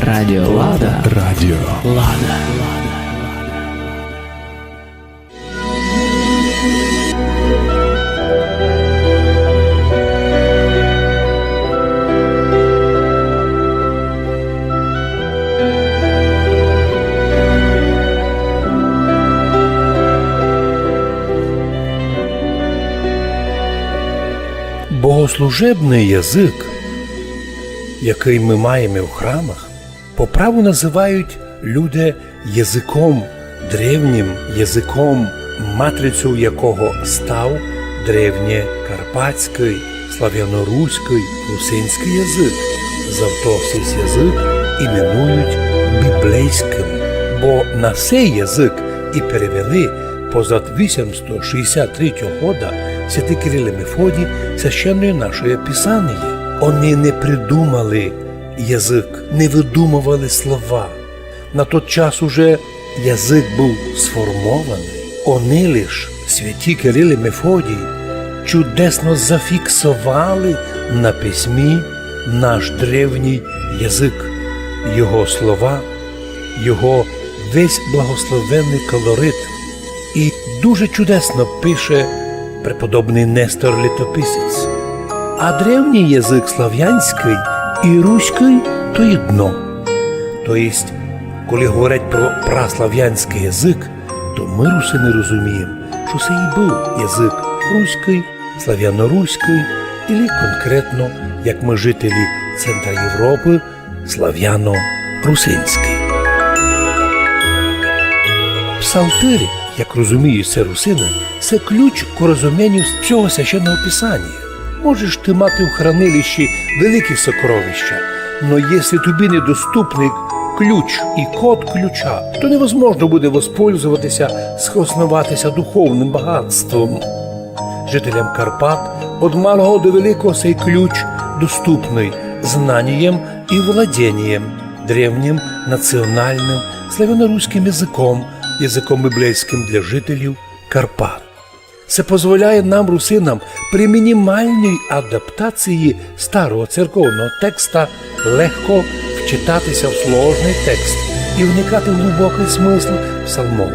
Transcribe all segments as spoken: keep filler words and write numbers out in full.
Радіо Лада. Радіо Лада. Богослужебный язык, якый мы маєме в храмах, по праву называють люде языком, древнім языком, матрицёв якого став древнєкарпатськый, славяноруськый, русинськый язык. Зато сись язык іменують біблейськым, бо на сей язык і перевели позад вісемсто шістдесят третього года святый Кирил і Мефодій священноє нашоє Писаніє. Они не придумали язык, не выдумовали слова. На тот час уже язык быв сформованый. Они лиш, святі Кирил і Мефодій, чудесно зафіксовали на письмі наш древній язык, його слова, його весь благословенный колорит. І дуже чудесно пише преподобный Нестор Літописець. А древній язык славянськый і руськый то єдно. То єсть, коли говорять про праславянськый язык, то мы, русины, розумієме, што се і быв язык руськый, славяноруськый, или конкретно, як мы, жителі центра Європы, славяно-русинськый. Псалтир, як розуміють се русины, се ключ к розумінню всього священного писаня. Можеш ты мати в хранилищі великі сокровища, но єсли тобі недоступный ключ і код ключа, то невозможно буде воспользовати ся, схосновати ся духовным багатством. Жителям Карпат од малого до великого сей ключ доступный знанієм і владенієм древнім національным славяноруськым языком, языком біблейськым для жителів Карпат. Се позволяє нам, русинам, при мінімальній адаптації старого церковного текста легко вчитати ся в сложный текст і вникати в глубокый смысл псалмов.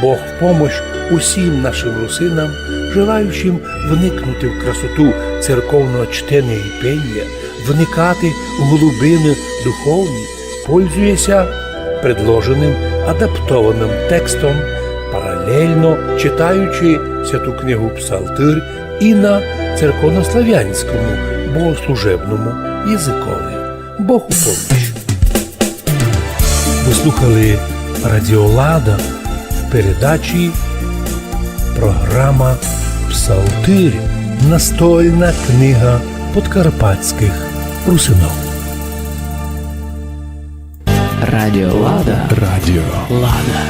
Бог в помощь усім нашым русинам, желаючим вникнути в красоту церковного чтеня і пеня, вникати в глубины духовні, пользує ся предложеным адаптованым текстом, паралельно читаючи Святу книгу Псалтир і на церковнославянському богослужебному языкови. Бог у помощь. Вы слухали Радіо Лада в передачі програма Псалтир. Настольна книга подкарпатськых русинов. Радіо Лада. Радіо Лада.